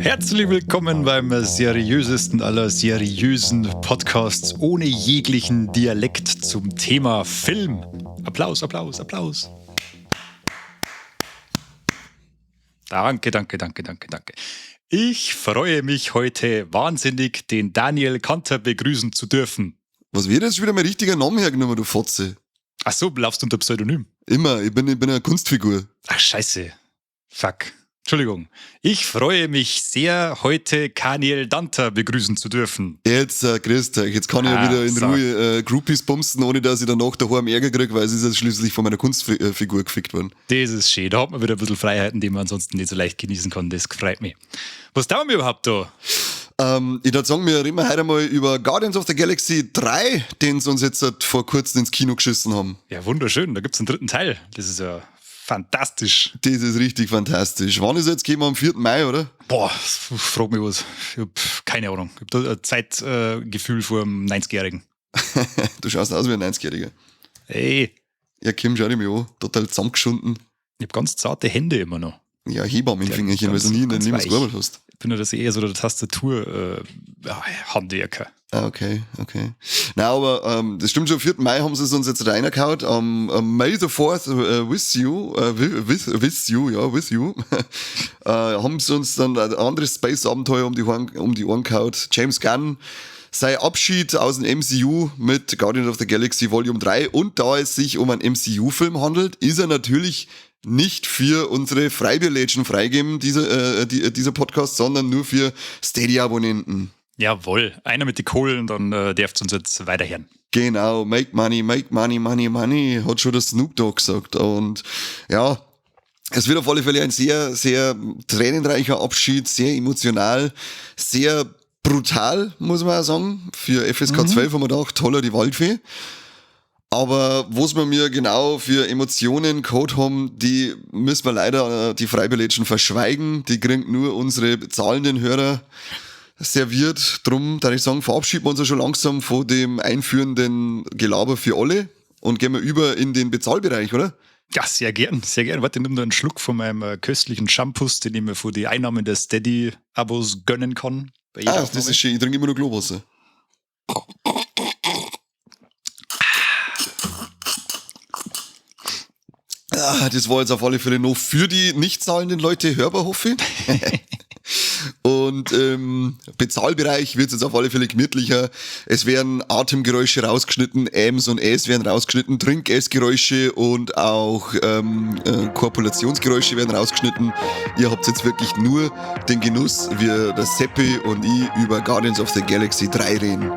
Herzlich willkommen beim seriösesten aller seriösen Podcasts ohne jeglichen Dialekt zum Thema Film. Applaus, Applaus, Applaus. Danke, danke, danke, danke, danke. Ich freue mich heute wahnsinnig, den Daniel Kanter begrüßen zu dürfen. Was wird jetzt wieder mein richtiger Name hergenommen, du Fotze? Ach so, laufst du unter Pseudonym? Immer, ich bin eine Kunstfigur. Ach, scheiße. Fuck. Entschuldigung. Ich freue mich sehr, heute Kaniel Danter begrüßen zu dürfen. Jetzt, grüß dich. Jetzt kann ich ja wieder in so. Ruhe Groupies bumsen, ohne dass ich danach daheim Ärger kriege, weil es ist ja schließlich von meiner Kunstfigur gefickt worden. Das ist schön. Da hat man wieder ein bisschen Freiheiten, die man ansonsten nicht so leicht genießen kann. Das freut mich. Was tun wir überhaupt da? Ich würde sagen, wir reden heute mal über Guardians of the Galaxy 3, den sie uns jetzt vor kurzem ins Kino geschissen haben. Ja, wunderschön. Da gibt es einen dritten Teil. Das ist ja fantastisch. Das ist richtig fantastisch. Wann ist jetzt gekommen? Am 4. Mai, oder? Boah, frag mich was. Ich hab keine Ahnung. Ich hab da ein Zeitgefühl vor einem 90-Jährigen. Du schaust aus wie ein 90-Jähriger. Ey. Ja, Kim, schau dich mich an. Total zusammengeschunden. Ich hab ganz zarte Hände immer noch. Ja, Hebammenfingerchen, weil du nie in deinem Leben gearbeitet hast. Ich bin ja das eher so der Tastatur Handwerker. Ah, okay. Na, aber das stimmt schon, am 4. Mai haben sie es uns jetzt reingehauen. Am May the 4th with you, ja, with you, haben sie uns dann ein anderes Space-Abenteuer um die Ohren gehauen. James Gunn, sein Abschied aus dem MCU mit Guardians of the Galaxy Volume 3. Und da es sich um einen MCU-Film handelt, ist er natürlich nicht für unsere Freibierlädchen freigeben, dieser Podcast, sondern nur für Steady-Abonnenten. Jawohl, einer mit die Kohlen, dann dürft uns jetzt weiterhören. Genau, make money, make money, money, money, hat schon der Snoop Dogg gesagt. Und ja, es wird auf alle Fälle ein sehr, sehr tränenreicher Abschied, sehr emotional, sehr brutal, muss man auch sagen. Für FSK 12 haben wir gedacht, holla die Waldfee. Aber was wir mir genau für Emotionen gehabt haben, die müssen wir leider die Freibierlädchen verschweigen. Die kriegen nur unsere zahlenden Hörer serviert. Drum, da ich sagen, verabschieden wir uns ja schon langsam von dem einführenden Gelaber für alle und gehen wir über in den Bezahlbereich, oder? Ja, sehr gern, sehr gern. Warte, nimm da einen Schluck von meinem köstlichen Schampus, den ich mir vor die Einnahmen der Steady-Abos gönnen kann. Ah, das ist schön. Ich trinke immer nur Klowasser. Ah, das war jetzt auf alle Fälle noch für die nicht zahlenden Leute hörbar, hoffe ich. Und Bezahlbereich wird jetzt auf alle Fälle gemütlicher. Es werden Atemgeräusche rausgeschnitten, Äms und Äs werden rausgeschnitten, Trink-Essgeräusche und auch Korpulationsgeräusche werden rausgeschnitten. Ihr habt jetzt wirklich nur den Genuss, wie der Seppi und ich über Guardians of the Galaxy 3 reden.